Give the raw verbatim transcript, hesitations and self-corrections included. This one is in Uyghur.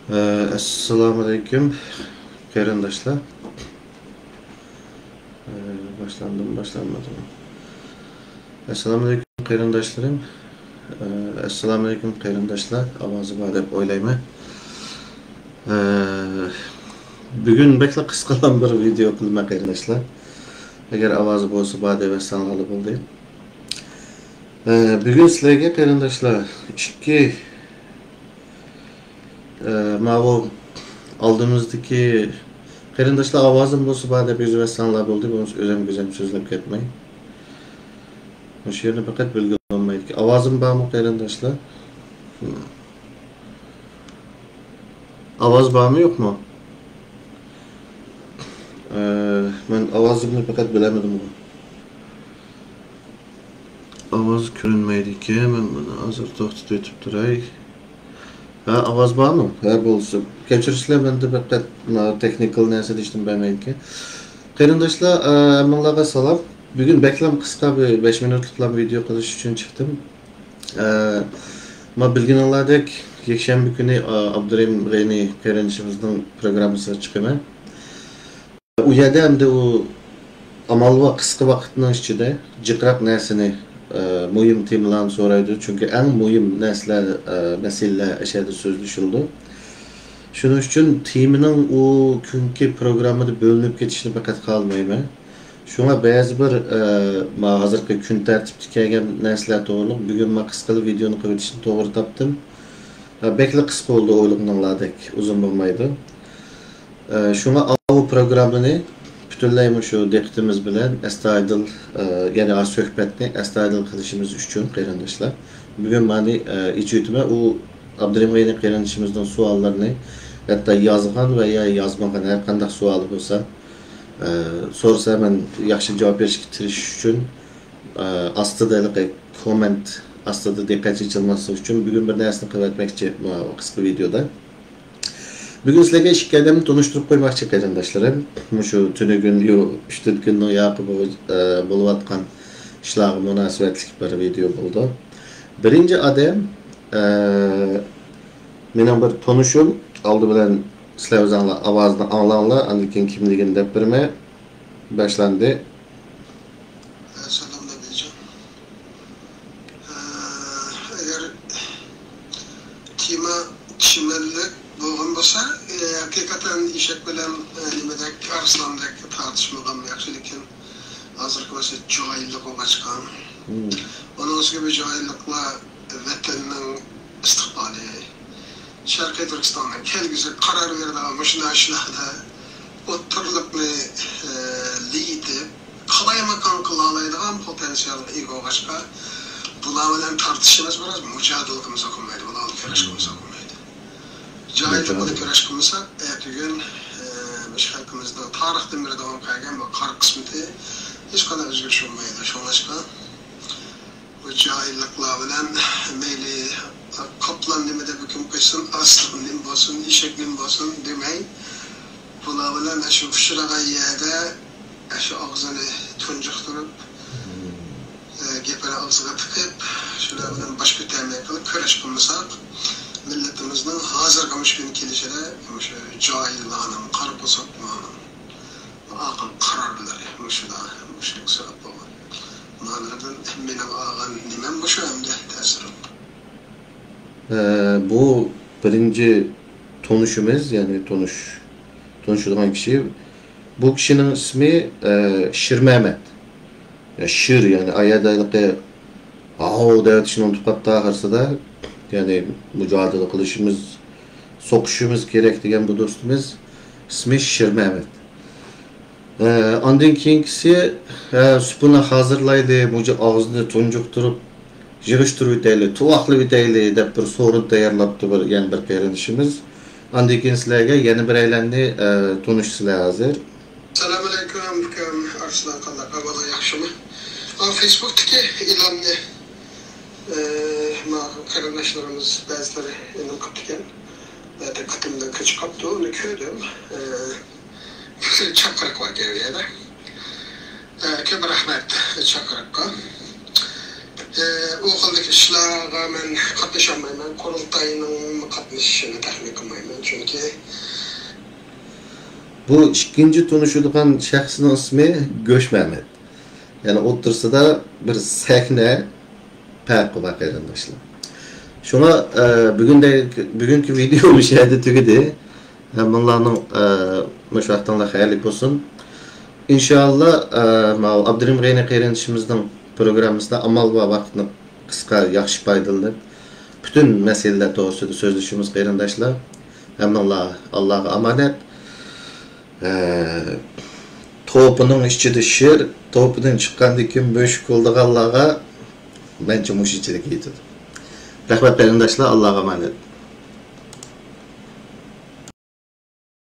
ئەسسالامۇئەلەيكۇم، قېرىنداشلار. ئە، باشلاندىمۇ، باشلانمىدىمۇ؟ ئەسسالامۇئەلەيكۇم، قېرىنداشلىرىم. ئە، ئەسسالامۇئەلەيكۇم، قېرىنداشلار. ئاۋازى بار دەپ ئويلايمەن. ئە، بۈگۈن بەكلا قىسقىلام بىر ۋىدېئو قىلىمەن، قېرىنداشلار. ئەگەر ئاۋازى بولسا، بار دەۋەتسەڭلارلا بولدى. ئە، بۈگۈن سىلەرگە، قېرىنداشلار، ئىككى ئە، ماۋۇ ئالدىمىزدىكى قېرىنداشلار، ئاۋازىم بولسا بار دەپ يېزىۋەتسەڭلار بولدى. بولمىسا ئۆزۈم كۆزۈم سۆزلەپ كەتمەي. مۇشۇ يەرنى پەقەت بىلگىلى بولمايدىكەن. ئاۋازىم بارمۇ، قېرىنداشلار؟ ئاۋاز بارمۇ، يوقمۇ؟ ئە، مەن ئاۋازىمنى پەقەت بىلەلمىدىمغۇ. ئاۋاز كۆرۈنمەيدىكەن. مەن بۇنى ھازىر توختىتىپ ئۆتۈپ تۇراي. ھە، ئاۋاز بارمۇ؟ ھە، بولسا. كەچۈرۈشلەر، مەندە پەقەت مانا تېخنىكال نەرسە دېيىشتىن بەرمەيدىكەن. قېرىنداشلار، ئە، ھەممىڭلارغا سالام. بۈگۈن بەكلا قىسقا بىر بەش مىنۇتلۇقلا ۋىدېئو قىلىش ئۈچۈن چىقتىم. ئە، ما بىلگىنىڭلاردەك، يەكشەنبە كۈنى، ئا، ئابدۇرېھىم غېنى قېرىندىشىمىزنىڭ پروگراممىسىغا چىقىمەن. ئۇ يەردە ئەمدى ئۇ ئامال بار قىسقا ۋاقىتنىڭ ئىچىدە جىقراق نەرسىنى، ئە، مۇھىم تېمىلارنى سورايدۇ. چۈنكى ئەڭ مۇھىم نەرسىلەر، ئە، مەسىلىلەر ئەشەدە سۆزلىشىلىدۇ. شۇنىڭ ئۈچۈن تېمىنىڭ ئۇ كۈنكى پروگراممىدا بۆلۈنۈپ كېتىشىنى پەقەت خالىمايمەن. شۇڭا بەزى بىر، ئە، ما ھازىرقى كۈن تەرتىپتە كەلگەن نەرسىلەر توغرۇلۇق بۈگۈن ما قىسقىلا ۋىدېئونى قىلىۋېتىشنى توغرا تاپتىم. ئە، بەكلا قىسقا بولدى، ئويلىغىنىڭلاردەك ئۇزۇن بولمايدۇ. ئە، شۇڭا ئاۋۇ پروگراممىنى پۈتۈنلەي مۇشۇ دىققىتىمىز بىلەن ئەستايىدىل، ئە، يەنى ئا سۆھبەتنى ئەستايىدىل قىلىشىمىز ئۈچۈن، قېرىنداشلار، بۈگۈن مانى، ئە، ئېچىۋېتىمەن. ئۇ ئابدۇرېھىم غېنى قېرىندىشىمىزنىڭ سوئاللىرىنى، ھەتتا يازغان ۋە يا يازمىغان ھەر قانداق سوئالى بولسا، ئە، سورىسا، مەن ياخشى جاۋاب بېرىشكە تىرىشىش ئۈچۈن، ئە، ئاستىدا ھېلىقى كوممېنت ئاستىدا دىققەت چېچىلماسلىقى ئۈچۈن بۈگۈن بىر نەرسىنى قىلىۋەتمەكچى، ماۋۇ قىسقا ۋىدېئودا. بۈگۈن سىلەرگە ئىككى ئادەمنى تونۇشتۇرۇپ قويماقچى، قېرىنداشلىرىم. مۇشۇ تۈنۈگۈن، يو، ئۈچ تۆت كۈننىڭ ياقى بو-، ئە، بولۇۋاتقان ئىشلارغا مۇناسىۋەتلىك بىر ۋىدېئو بولىدۇ. بىرىنچى ئادەم، ئە، مېنىڭ بىر تونۇشۇم. ئالدى بىلەن سىلەر ئۆزۈڭلار ئاۋازىنى ئاڭلاڭلار، ئاندىن كېيىن كىملىكىنى دەپ بېرىمەن. باشلاندى. سالام، نەبىجان. ئەگەر تېما چىمەنلىك بولغان بولسا، ھەقىقەتەن ئېشەك بىلەن، نېمىدەك، ئارسلاندەك تارتىشمىغانمۇ ياخشى، لېكىن ھازىرقى ۋەزىيەت جاھىللىق بولغاچقا، ئۇنىڭ ئۈستىگە بۇ جاھىللىقلار ۋەتەننىڭ ئىستىقبالى، شەرقىي تۈركىستاننىڭ كەلگۈسىگە قارار بېرىدىغان مۇشۇنداق ئىشلاردا ئوتتۇرىلىقنى، ئە، لىيىتىپ، قالايمىقان قىلالايدىغان پوتېنسىيالغا ئىگە بولغاچقا، بۇلار بىلەن تارتىشىمىز بىراز مۇجادىلە قىلمىساق بولمايدۇ، بۇلار بىلەن كۈرەش قىلمىساق بولمايدۇ. جاھىللىق بىلەن كۈرەش قىلمىساق، ئەتىگۈن، ئە، مۇشۇ خەلقىمىزنىڭ تارىختىن بېرى داۋام قىلغان بۇ قارا قىسمىتى ھېچقانداق ئۆزگىرىش بولمايدۇ. شۇڭلاشقا، بۇ جاھىللىقلار بىلەن مەيلى قاپلان نېمە دەپ ھۆكۈم قىلسۇن، ئارسلان نېمە بولسۇن، ئېشەك نېمە بولسۇن دېمەي، بۇلار بىلەن ئاشۇ ئۇچرىغان يەردە ئاشۇ ئاغزىنى تۇنجۇقتۇرۇپ، ئە، گېپىنى ئاغزىغا تىقىپ، شۇلار بىلەن باش كۆتەرمەي قىلىپ كۈرەش قىلمىساق، مىللىتىمىزنىڭ ھازىرقى مۇشۇ كۈنى كېلىشىدە مۇشۇ جاھىللارنىڭ، قارا قورساقلارنىڭ ئالغان قارارلىرى مۇشۇلار، مۇشۇنىڭ سەۋەب بولغان. مالاردىن مېنىڭ ئالغان نېمەم مۇشۇ ئەمدى تەسىرىم. ئە، بۇ بىرىنچى تونۇشىمىز، يەنى تونۇش، تونۇشىدىغان كىشى. بۇ كىشىنىڭ ئىسمى، ئە، شىرمەمەت. يا، شىر، يەنى ئايەدە ھېلىقى ھاۋ دەۋېتىشنى ئۇنتۇپ قاپتۇ ئاخىرسىدا. يەنى مۇجادىلە قىلىشىمىز، سوقۇشىمىز كېرەك دېگەن بۇ دوستىمىز ئىسمى شىرمەمەت. ئە، ئاندىن كېيىنكىسى، ھە، سۇپىنى ھازىرلايلى، مۇجۇ ئاغزىنى تۇنجۇقتۇرۇپ، يىغىشتۇرۇۋېتەيلى، تۇۋاقلىۋېتەيلى دەپ بىر سورۇن تەييارلاپتۇ بىر، يەنە بىر قېرىندىشىمىز. ئاندىن كېيىن سىلەرگە يەنە بىرەيلەننى، ئە، تونۇشتۇرىسىلەر ھازىر. سالام ئەلەيكۇم، ئۇكام ئارسلان، قانداق ئەھۋالىڭ، ياخشىمۇ؟ ئا، فېيسبۇكتىكى ئېلاننى، ئە، ما قېرىنداشلىرىمىز بەزىلىرى ئېلان قىپتىكەن. دىققىتىمدىن كۆچۈپ قاپتۇ، ئۇنى كۆردۈم. ئە، بىر چاقىرىق باركەن ئۇ يەردە. ئە، كۆپ رەھمەت چاقىرىققا. ئۇ خىلدىكى ئىشلارغا مەن قاتنىشالمايمەن، قۇرۇلتاينىڭ قاتنىشىشىنى تەخمىن قىلمايمەن، چۈنكى بۇ ئىككىنچى تونۇشىدىغان شەخسنىڭ ئىسمى گۆشمەمەت. يەنى ئوتتۇرىسىدا بىر سەھنە پەرقى بار، قېرىنداشلار. شۇڭا، ئە، بۈگۈندە، بۈگۈنكى ۋىدېئو مۇشۇ يەردە تۈگىدى. ھەممىڭلارنىڭ، ئە، مۇشۇ ۋاقتىڭلار خەيرلىك بولسۇن. ئىنشائاللا، ئە، ماۋۇ ئابدۇرېھىم غېنى قېرىندىشىمىزنىڭ پروگراممىسىدا ئامال بار ۋاقىتنى قىسقا، ياخشى پايدىلىنىپ، پۈتۈن مەسىلىلەر توغرىسىدا سۆزلىشىمىز، قېرىنداشلار. ھەممىڭلار ئاللاغا ئامانەت. ئە، توپىنىڭ ئىچىدە شىر، توپىدىن چىققاندىن كېيىن مۈشۈك بولىدىغانلارغا مەنچە مۇشۇنچىلىك يېتىدۇ. رەھمەت، قېرىنداشلار، ئاللاغا ئامانەت.